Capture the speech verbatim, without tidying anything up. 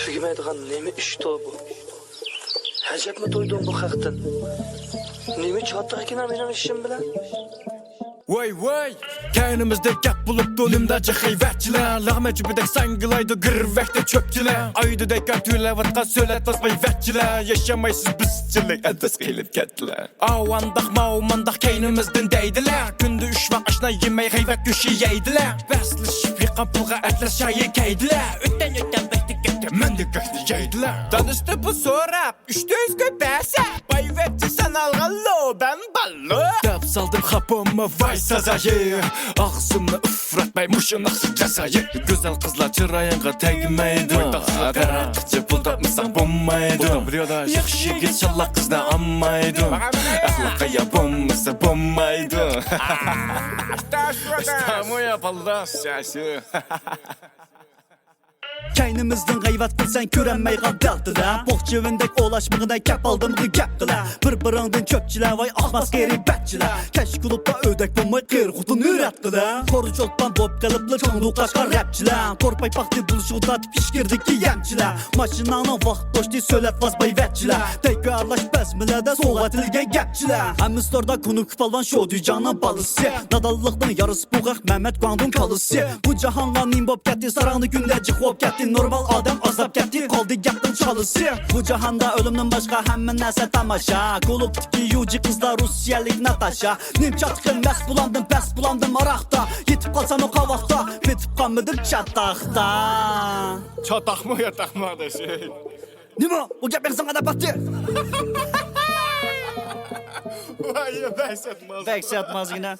تۈگىمەيدىغان نېمە ئىشتۇ بۇ؟ ئەجەبمۇ تويدۇم بۇ خەقتىن. نېمە چاتاق ئىكەن مېنىڭ ئىشىم بىلەن؟ ۋاي ۋاي! كەينىمىزدە گەپ بولۇپتۇ نېمىداجىق غەيۋەتچىلەر. لەغمەن چۆپىدەك ساڭگىلايدۇ گىرۋەكتە چۆپچىلەر. ئايدا دەيكار تۆلەۋاتقان سۆلەت باسماي ۋەتچىلەر. ياشىمايسىز بىزچىلىك ئەتەس قىلىپ كەتتىلەر. ئاۋانداق ماۋمانداق كەينىمىزدىن دەيدىلەر. كۈندە ئۈچ ۋاق ئاشنا يېمەي غەيۋەت گۆشى يەيدىلەر. بەسلىشىپ يېقىن پۇلغا ئەتلەس شايى كەيدىلەر. ئۆتەن ئۆتەن بەكتە كەتتى مەندە كۆكنى يەيدىلەر. دانىشتى بۇ سوراپ ئۈچ يۈزگە بەرسە، بايۋەچچە سانالغان لوبەن باللو. دەپ سالدىم خاپاممۇ ۋاي سازايى. ئاغزىمنى ئۇفراتماي مۇشۇنداق جاسايى. گۈزەل قىزلار چىرايىڭغا تەگمەيدۇ. تەرەققىچە پۇل تاپمىساڭ بولمايدۇ. ياخشى يىگىت شاللاق قىزنى ئالمايدۇ. ئەخلاققا يا بولمىسا بولمايدۇ. Что ж, что ж. Что мы, я полдас, сяси. كەينىمىزدىن غەيۋەت قىلساڭ كۆرەلمەيغان دەلتىلەر. پوخ چىۋىندەك ئولاشمىغىنە كەپ ئالدىمغا گەپ قىلە. بىر بىرىڭدىن چۆپچىلە ۋاي ئاقماس غېرىبەتچىلەر. كەچ كۇلۇبتا ئۆدەك بولماي قېرى خوتۇن ئۆرەت قىلە. قورا چولپان بوپ قېلىپلا چوڭ قاچقان رەپچىلەر. تور پايپاقنى بۇلۇشۇغا تارتىپ ئىچكىرىدىكى يەمچىلەر. ماشىناڭنىڭ ۋاقىت توشتى سۆلەت ۋاز بايۋەتچىلەر. تەيكە ئارىلاش بەزمىلەردە سوۋغا ئېتىلگەن گەپچىلەر. ھەممىسى توردا كۇنۇكى پالۋان شودۇيجاڭنىڭ بالىسى. نادانلىقنىڭ يارىسى بۇ غەق مەمەت گۇاڭدۇڭ كالىسى. بۇ جاھانغا نېمە بوپ كەتتى، ساراڭنى كۈندە جىق بوپ كەتتى، نورمال ئادەم ئازلاپ كەتتى، قالدى گەپنىڭ چالىسى. بۇ جاھاندا ئۆلۈمدىن باشقا ھەممە نەرسە تاماشا. كۇلۇبتىكى يۇجى قىزلار روسىيەلىك ناتاشا. نېمە چاتىقىم مەست بۇلاندىن، پەس بۇلاندىن ماراقتا. يېتىپ قالساممۇ قاۋاقتا، پېتىپ قالمىدىم چاتاقتا. چاتاقمۇ ياتاقمۇ ئاداش؟ نېمە؟ ئۇ گەپ ئېغىزىڭغا دەپ باقتى. ۋاي، بەك سەتماز. بەك سەتمازگىنە.